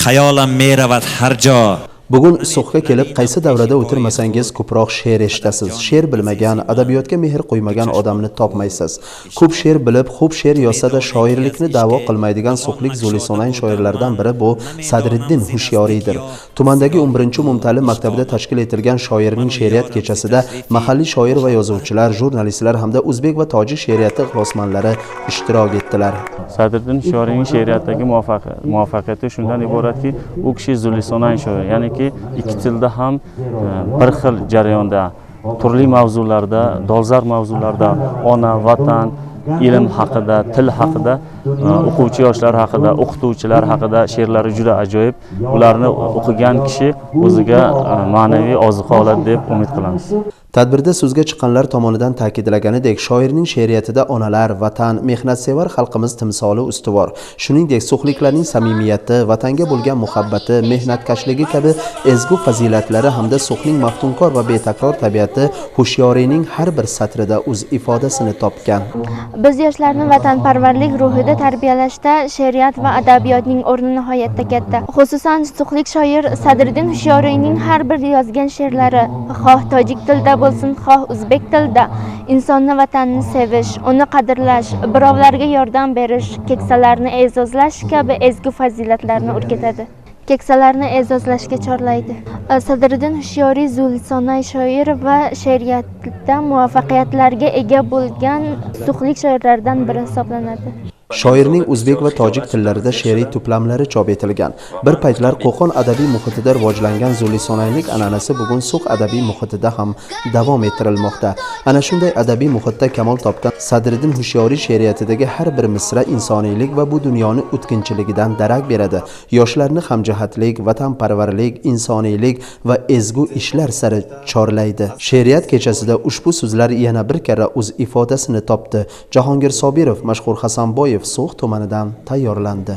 Xayolam meravad har jo. Bugun So'xga kelib, qaysi davrada o'tirmasangiz, ko'proq she'r eshitasiz. She'r bilmagan, adabiyotga mehr qo'ymagan odamni topmaysiz. Ko'p she'r bilib, xo'p she'r yozsa-da, shoirlikni da'vo qilmaydigan so'xlik zulisonayn shoirlardan biri bu Sadriddin Hushyoriydir. Tumandagi 11-umumta'lim maktabida tashkil etilgan shoirning she'riyat kechasida mahalliy shoir va yozuvchilar, jurnalistlar hamda o'zbek va tojik she'riyati ixlosmandlari ishtirok etdilar. Sadriddin Hushyoriyning she'riyatdagi muvaffaqiyati shundan iboratki, u kishi zulisonayn shoir, ya'niki ikki tilda ham bir xil jarayonda, turli mavzularda, dolzarb mavzularda, ona, vatan, ilm haqida, til haqida, o'quvchi yoshlar haqida, o'qituvchilar haqida she'rlari juda ajoyib. Ularni o'qigan kishi o'ziga ma'naviy ozuqa oladi deb umid qilamiz. Tadbirda so'zga chiqqanlar tomonidan ta'kidlaganidek, shoirning she'riyatida onalar, vatan, mehnatsevar xalqimiz timsoli ustuvor. Shuningdek, so'xliklarning samimiyati, vatanga bo'lgan muhabbati, mehnatkashligi kabi ezgu fazilatlari hamda so'xning maftunkor va betakror tabiati Hushyoriyning har bir satrida o'z ifodasini topgan. Biz yoshlarni vatanparvarlik ruhida tarbiyalashda she'riyat va adabiyotning o'rni nihoyatda katta. Xususan, so'xlik shoir Sadriddin Hushyoriyning har bir yozgan she'rlari, xoh tojik tilida bo'lsin, xoh o'zbek tilida, insonni vatanni sevish, uni qadrlash, birovlarga yordam berish, keksalarni e'zozlash kabi ezgu fazilatlarni o'rgatadi. Keksalarni e'zozlashga chorlaydi. Sadriddin Hushyoriy zulisonay shoir va she'riyatda muvaffaqiyatlarga ega bo'lgan so'xlik shoirlardan biri hisoblanadi. Shoirning o'zbek va tojik tillarida she'riy to'plamlari chop etilgan. Bir paytlar Qo'qon adabiy muhitida rivojlangan zulisonaylik an'anasi bugun So'x adabiy muhitida ham davom ettirilmoqda. Ana shunday adabiy muhitda kamol topgan Sadriddin Hushyoriy she'riyatidagi har bir misra insoniylik va bu dunyoni o'tkinchiligidan darak beradi. Yoshlarni hamjihatlik, vatanparvarlik, insoniylik va ezgu ishlar sari chorlaydi. She'riyat kechasida ushbu so'zlar yana bir karra o'z ifodasini topdi. Jahongir Sobirov, Mashhur Hasanboyev, So'x tumanidan tayyorlandi.